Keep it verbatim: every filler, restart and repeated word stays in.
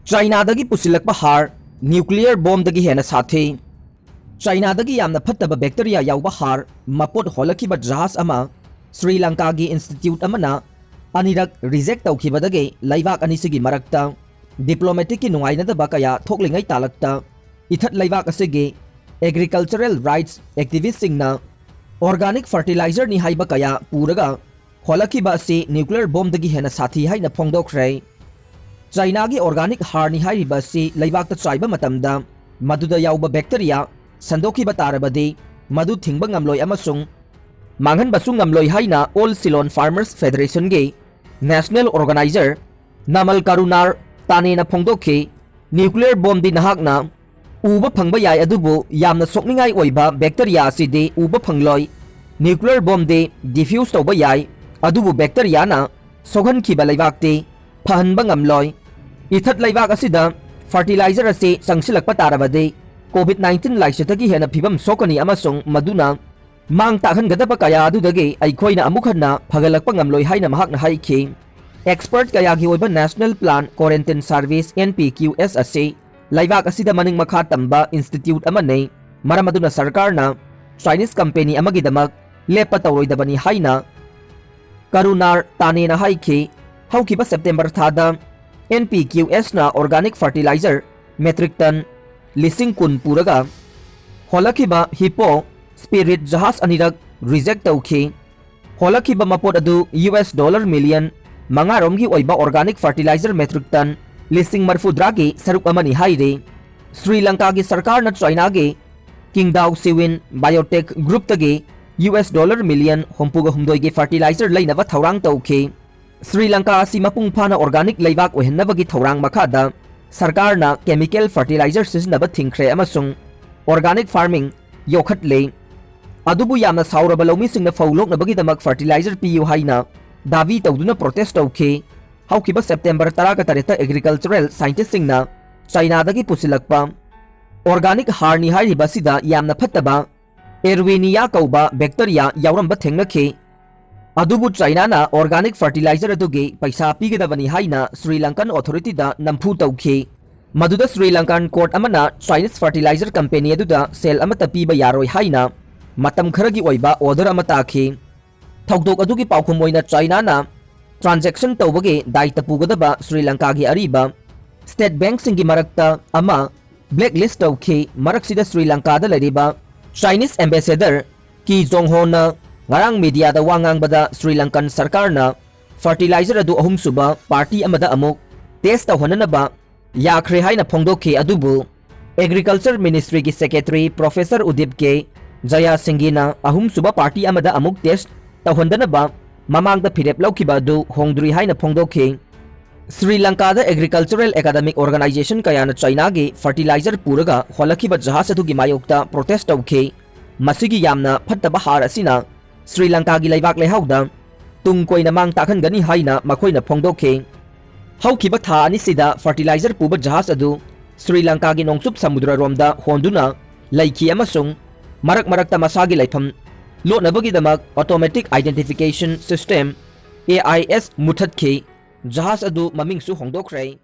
ꯆꯥꯏꯅꯥꯗꯒꯤ ꯄꯨꯁꯤꯜꯂꯛꯄ ꯍꯥꯔ ꯅ꯭ꯌꯨꯀ꯭ꯂꯤꯌꯔ ꯕꯣꯝꯗꯒꯤ ꯍꯦꯟꯅ ꯁꯥꯊꯤ꯫ ꯆꯥꯏꯅꯥꯗꯒꯤ ꯌꯥꯝꯅ ꯐꯠꯇꯕ ꯕꯦꯛꯇꯔꯤꯌꯥ ꯌꯥꯎꯕ ꯍꯥꯔ ꯃꯄꯣꯠ ꯍꯣꯜꯂꯛꯈꯤꯕ ꯖꯍꯥꯖ ꯑꯃ ꯁ꯭ꯔꯤ ꯂꯪꯀꯥꯒꯤ ꯏꯟꯁꯇꯤꯇ꯭ꯌꯨꯠ ꯑꯃꯅ ꯑꯅꯤꯔꯛ ꯔꯤꯖꯦꯛ ꯇꯧꯈꯤꯕꯗꯒꯤ ꯂꯩꯕꯥꯛ ꯑꯅꯤꯁꯤꯒꯤ ꯃꯔꯛꯇ ꯗꯤꯄ꯭ꯂꯣꯃꯦꯇꯤꯛꯀꯤ ꯅꯨꯡꯉꯥꯏꯅꯗꯕ ꯀꯌꯥ ꯊꯣꯛꯂꯤꯉꯩ ꯇꯥꯂꯛꯇ ꯏꯊꯠ ꯂꯩꯕꯥꯛ ꯑꯁꯤꯒꯤ ꯑꯦꯒ꯭ꯔꯤꯀꯜꯆꯔꯦꯜ ꯔꯥꯏꯠꯁ ꯑꯦꯛꯇꯤꯚꯤꯁꯁꯤꯡꯅ ꯑꯣꯔꯒꯥꯅꯤꯛ ꯐꯔꯇꯤꯂꯥꯏꯖꯔꯅꯤ ꯍꯥꯏꯕ ꯀꯌꯥ ꯄꯨꯔꯒ ꯍꯣꯜꯂꯛꯈꯤꯕ ꯑꯁꯤ ꯅ꯭ꯌꯨꯀ꯭ꯂꯤꯌꯔ ꯕꯣꯝꯗꯒꯤ ꯍꯦꯟꯅ ꯁꯥꯊꯤ ꯍꯥꯏꯅ ꯐꯣꯡꯗꯣꯛꯈ꯭ꯔꯦ꯫ ꯆꯥꯏꯅꯥꯒꯤ ꯑꯣꯔꯒꯥꯅꯤꯛ ꯍꯥꯔꯅꯤ ꯍꯥꯏꯔꯤꯕ ꯑꯁꯤ ꯂꯩꯕꯥꯛꯇ ꯆꯥꯏꯕ ꯃꯇꯝꯗ ꯃꯗꯨꯗ ꯌꯥꯎꯕ ꯕꯦꯛꯇꯔꯤꯌꯥ ꯁꯟꯗꯣꯛꯈꯤꯕ ꯇꯥꯔꯕꯗꯤ ꯃꯗꯨ ꯊꯤꯡꯕ ꯉꯝꯂꯣꯏ ꯑꯃꯁꯨꯡ ꯃꯥꯡꯍꯟꯕꯁꯨ ꯉꯝꯂꯣꯏ ꯍꯥꯏꯅ ꯑꯣꯜ ꯁꯤꯂꯣꯟ ꯐꯥꯔꯃꯔꯁ ꯐꯦꯗꯔꯦꯁꯟꯒꯤ ꯅꯦꯁꯅꯦꯜ ꯑꯣꯔꯒꯅꯥꯏꯖꯔ ꯅꯃꯜ ꯀꯔꯨꯅꯥꯔ ꯇꯥꯅꯦꯅ ꯐꯣꯡꯗꯣꯛꯈꯤ꯫ ꯅ꯭ꯌꯨꯀ꯭ꯂꯤꯌꯔ ꯕꯣꯝꯗꯤ ꯅꯍꯥꯛꯅ ꯎꯕ ꯐꯪꯕ ꯌꯥꯏ, ꯑꯗꯨꯕꯨ ꯌꯥꯝꯅ ꯁꯣꯛꯅꯤꯡꯉꯥꯏ ꯑꯣꯏꯕ ꯕꯦꯛꯇꯔꯤꯌꯥ ꯑꯁꯤꯗꯤ ꯎꯕ ꯐꯪꯂꯣꯏ꯫ ꯅ꯭ꯌꯨꯀ꯭ꯂꯤꯌꯔ ꯕꯣꯝꯗꯤ ꯗꯤꯐ꯭ꯌꯨꯁ ꯇꯧꯕ ꯌꯥꯏ, ꯑꯗꯨꯕꯨ ꯕꯦꯛꯇꯔꯤꯌꯥꯅ ꯁꯣꯛꯍꯟꯈꯤꯕ ꯂꯩꯕꯥꯛꯇꯤ ꯐꯍꯟꯕ ꯉꯝꯂꯣꯏ꯫ ꯏꯊꯠ ꯂꯩꯕꯥꯛ ꯑꯁꯤꯗ ꯐꯔꯇꯤꯂꯥꯏꯖꯔ ꯑꯁꯤ ꯆꯪꯁꯤꯜꯂꯛꯄ ꯇꯥꯔꯕꯗꯤ ꯀꯣꯚꯤꯗ ꯅꯥꯏꯟꯇꯤꯟ ꯂꯥꯏꯆꯠꯇꯒꯤ ꯍꯦꯟꯅ ꯐꯤꯕꯝ ꯁꯣꯛꯀꯅꯤ ꯑꯃꯁꯨꯡ ꯃꯗꯨꯅ ꯃꯥꯡ ꯇꯥꯛꯍꯟꯒꯗꯕ ꯀꯌꯥ ꯑꯗꯨꯗꯒꯤ ꯑꯩꯈꯣꯏꯅ ꯑꯃꯨꯛ ꯍꯟꯅ ꯐꯒꯠꯂꯛꯄ ꯉꯝꯂꯣꯏ ꯍꯥꯏꯅ ꯃꯍꯥꯛꯅ ꯍꯥꯏꯈꯤ꯫ ꯑꯦꯛꯁꯄꯔꯠ ꯀꯌꯥꯒꯤ ꯑꯣꯏꯕ national plant quarantine service, N P Q S, ꯑꯁꯤ ꯂꯩꯕꯥꯛ ꯑꯁꯤꯗ ꯃꯅꯤꯡ ꯃꯈꯥ ꯇꯝꯕ ꯏꯟꯁꯇꯤꯇ꯭ꯌꯨꯠ ꯑꯃꯅꯤ, ꯃꯔꯝ ꯑꯗꯨꯅ ꯁꯔꯀꯥꯔꯅ ꯆꯥꯏꯅꯤꯁ ꯀꯝꯄꯦꯅꯤ ꯑꯃꯒꯤꯗꯃꯛ ꯂꯦꯞꯄ ꯇꯧꯔꯣꯏꯗꯕꯅꯤ ꯍꯥꯏꯅ ꯀꯔꯨꯅꯥꯔ ꯇꯥꯅꯦꯅ ꯍꯥꯏꯈꯤ꯫ ꯍꯧꯈꯤꯕ ꯁꯦꯞꯇꯦꯝꯕꯔ ꯊꯥꯗ ꯑꯦꯟ ꯄꯤ ꯀ꯭ꯌꯨ ꯑꯦꯁꯅ ꯑꯣꯔꯒꯥꯅꯤꯛ ꯐꯔꯇꯤꯂꯥꯏꯖꯔ ꯃꯦꯇ꯭ꯔꯤꯛ ꯇꯟ ꯂꯤꯁꯤꯡ ꯀꯨꯟ ꯄꯨꯔꯒ ꯍꯣꯜꯂꯛꯈꯤꯕ ꯍꯤꯄꯣ ꯁ꯭ꯄꯤꯔꯤꯠ ꯖꯍꯥꯖ ꯑꯅꯤꯔꯛ ꯔꯤꯖꯦꯛ ꯇꯧꯈꯤ꯫ ꯍꯣꯜꯂꯛꯈꯤꯕ ꯃꯄꯣꯠ ꯑꯗꯨ ꯌꯨ ꯑꯦꯁ ꯗꯣꯂꯔ ꯃꯤꯂꯤꯌꯟ ꯃꯉꯥꯔꯣꯝꯒꯤ ꯑꯣꯏꯕ ꯑꯣꯔꯒꯥꯅꯤꯛ ꯐꯔꯇꯤꯂꯥꯏꯖꯔ ꯃꯦꯇ꯭ꯔꯤꯛ ꯇꯟ ꯂꯤꯁꯤꯡ ꯃꯔꯤꯐꯨꯇꯔꯥꯒꯤ ꯁꯔꯨꯛ ꯑꯃꯅꯤ ꯍꯥꯏꯔꯤ꯫ ꯁ꯭ꯔꯤ ꯂꯪꯀꯥꯒꯤ ꯁꯔꯀꯥꯔꯅ ꯆꯥꯏꯅꯥꯒꯤ ꯀꯤꯡꯗꯥꯎ ꯁꯤꯋꯤꯟ ꯕꯥꯏꯑꯣꯇꯦꯛ ꯒ꯭ꯔꯨꯞꯇꯒꯤ ꯌꯨ ꯑꯦꯁ ꯗꯣꯂꯔ ꯃꯤꯂꯤꯌꯟ ꯍꯨꯝꯐꯨꯒ ꯍꯨꯝꯗꯣꯏꯒꯤ ꯐꯔꯇꯤꯂꯥꯏꯖꯔ ꯂꯩꯅꯕ ꯊꯧꯔꯥꯡ ꯇꯧꯈꯤ꯫ ꯁ꯭ꯔꯤ ꯂꯪꯀꯥ ꯑꯁꯤ ꯃꯄꯨꯡ ꯐꯥꯅ ꯑꯣꯔꯒꯥꯅꯤꯛ ꯂꯩꯕꯥꯛ ꯑꯣꯏꯍꯟꯅꯕꯒꯤ ꯊꯧꯔꯥꯡ ꯃꯈꯥꯗ ꯁꯔꯀꯥꯔꯅ ꯀꯦꯃꯤꯀꯦꯜ ꯐꯔꯇꯤꯂꯥꯏꯖꯔ ꯁꯤꯖꯤꯟꯅꯕ ꯊꯤꯡꯈ꯭ꯔꯦ ꯑꯃꯁꯨꯡ ꯑꯣꯔꯒꯥꯅꯤꯛ ꯐꯥꯔꯃꯤꯡ ꯌꯣꯛꯈꯠꯂꯦ꯫ ꯑꯗꯨꯕꯨ ꯌꯥꯝꯅ ꯁꯥꯎꯔꯕ ꯂꯧꯃꯤꯁꯤꯡꯅ ꯐꯧ ꯂꯣꯛꯅꯕꯒꯤꯗꯃꯛ ꯐꯔꯇꯤꯂꯥꯏꯖꯔ ꯄꯤꯌꯨ ꯍꯥꯏꯅ ꯗꯥꯕꯤ ꯇꯧꯗꯨꯅ ꯄ꯭ꯔꯣꯇꯦꯁ ꯇꯧꯈꯤ꯫ ꯍꯧꯈꯤꯕ ꯁꯦꯞꯇꯦꯝꯕꯔ ꯇꯔꯥꯒ ꯇꯔꯦꯠꯇ ꯑꯦꯒ꯭ꯔꯤꯀꯜꯆꯔꯦꯜ ꯁꯥꯏꯟꯇꯤꯁꯁꯤꯡꯅ ꯆꯥꯏꯅꯥꯗꯒꯤ ꯄꯨꯁꯤꯜꯂꯛꯄ ꯑꯣꯔꯒꯥꯅꯤꯛ ꯍꯥꯔꯅꯤ ꯍꯥꯏꯔꯤꯕ ꯑꯁꯤꯗ ꯌꯥꯝꯅ ꯐꯠꯇꯕ ꯑꯦꯔꯋꯤꯅꯤꯌꯥ ꯀꯧꯕ ꯕꯦꯛꯇꯔꯤꯌꯥ ꯌꯥꯎꯔꯝꯕ ꯊꯦꯡꯅꯈꯤ꯫ ꯑꯗꯨꯕꯨ ꯆꯥꯏꯅꯥꯅ organic fertilizer ꯑꯗꯨꯒꯤ ꯄꯩꯁꯥ ꯄꯤꯒꯗꯕꯅꯤ ꯍꯥꯏꯅ Sri Lankan authority ꯗ ꯅꯝꯐꯨ ꯇꯧꯈꯤ꯫ ꯃꯗꯨꯗ Sri Lankan court ꯑꯃꯅ Chinese fertilizer company ꯑꯗꯨꯗ ꯁꯦꯜ ꯑꯃꯠꯇ ꯄꯤꯕ ꯌꯥꯔꯣꯏ ꯍꯥꯏꯅ ꯃꯇꯝ ꯈꯔꯒꯤ ꯑꯣꯏꯕ order ꯑꯃ ꯇꯥꯈꯤ꯫ ꯊꯧꯗꯣꯛ ꯑꯗꯨꯒꯤ ꯄꯥꯎꯈꯨꯝ ꯑꯣꯏꯅ ꯆꯥꯏꯅꯥꯅ transaction ꯇꯧꯕꯒꯤ ꯗꯥꯏꯇ ꯄꯨꯒꯗꯕ ꯁ꯭ꯔꯤ ꯂꯪꯀꯥꯒꯤ ꯑꯔꯤꯕ state bank ꯁꯤꯡꯒꯤ ꯃꯔꯛꯇ ꯑꯃ blacklist ꯇꯧꯈꯤ꯫ ꯃꯔꯛꯁꯤꯗ ꯁ꯭ꯔꯤ ꯂꯪꯀꯥꯗ ꯂꯩꯔꯤꯕ Chinese ambassador ꯀꯤ ꯖꯣꯡꯍꯣꯅ ꯉꯔꯥꯡ media ꯗ ꯋꯥ ꯉꯥꯡꯕꯗ ꯁ꯭ꯔꯤ ꯂꯪꯀꯟ ꯁꯔꯀꯥꯔꯅ fertilizer ꯑꯗꯨ ꯑꯍꯨꯝꯁꯨꯕ party ꯑꯃꯗ ꯑꯃꯨꯛ test ꯇꯧꯍꯟꯅꯅꯕ ꯌꯥꯈ꯭ꯔꯦ ꯍꯥꯏꯅ ꯐꯣꯡꯗꯣꯛꯈꯤ꯫ ꯑꯗꯨꯕꯨ Agriculture Ministry ꯒꯤ secretary Professor ꯎꯗꯤꯞ ꯀꯦ ꯖꯌꯥꯁꯤꯡꯒꯤꯅ ꯑꯍꯨꯝꯁꯨꯕ party ꯑꯃꯗ ꯑꯃꯨꯛ test ꯇꯧꯍꯟꯗꯅꯕ ꯃꯃꯥꯡꯗ ꯐꯤꯔꯦꯞ ꯂꯧꯈꯤꯕ ꯑꯗꯨ ꯍꯣꯡꯗ꯭ꯔꯤ ꯍꯥꯏꯅ ꯐꯣꯡꯗꯣꯛꯈꯤ꯫ ꯁ꯭ꯔꯤ ꯂꯪꯀꯥꯗ agricultural academic organization ꯀꯌꯥꯅ ꯆꯥꯏꯅꯥꯒꯤ fertilizer ꯄꯨꯔꯒ ꯍꯣꯜꯂꯛꯈꯤꯕ ꯖꯍꯥꯖ ꯑꯗꯨꯒꯤ ꯃꯥꯌꯣꯛꯇ protest ꯇꯧꯈꯤ꯫ ꯃꯁꯤꯒꯤ ꯌꯥꯝꯅ ꯐꯠꯇꯕ ꯍꯥꯔ ꯑꯁꯤꯅ ꯁ꯭ꯔꯤ ꯂꯪꯀꯥꯒꯤ ꯂꯩꯕꯥꯛ ꯂꯩꯍꯥꯎꯗ ꯇꯨꯡ ꯀꯣꯏꯅ ꯃꯥꯡ ꯇꯥꯛꯍꯟꯒꯅꯤ ꯍꯥꯏꯅ ꯃꯈꯣꯏꯅ ꯐꯣꯡꯗꯣꯛꯈꯤ꯫ ꯍꯧꯈꯤꯕ ꯊꯥ ꯑꯅꯤꯁꯤꯗ fertilizer ꯄꯨꯕ ꯖꯍꯥꯖ ꯑꯗꯨ ꯁ꯭ꯔꯤ ꯂꯪꯀꯥꯒꯤ ꯅꯣꯡꯆꯨꯞ ꯁꯃꯨꯗ꯭ꯔꯔꯣꯝꯗ ꯍꯣꯟꯗꯨꯅ ꯂꯩꯈꯤ ꯑꯃꯁꯨꯡ ꯃꯔꯛ ꯃꯔꯛꯇ ꯃꯁꯥꯒꯤ ꯂꯩꯐꯝ ꯂꯣꯠꯅꯕꯒꯤꯗꯃꯛ automatic identification system, A I S, ꯃꯨꯊꯠꯈꯤ꯫ ꯖꯍꯥꯖ ꯑꯗꯨ ꯃꯃꯤꯡꯁꯨ ꯍꯣꯡꯗꯣꯛꯈ꯭ꯔꯦ꯫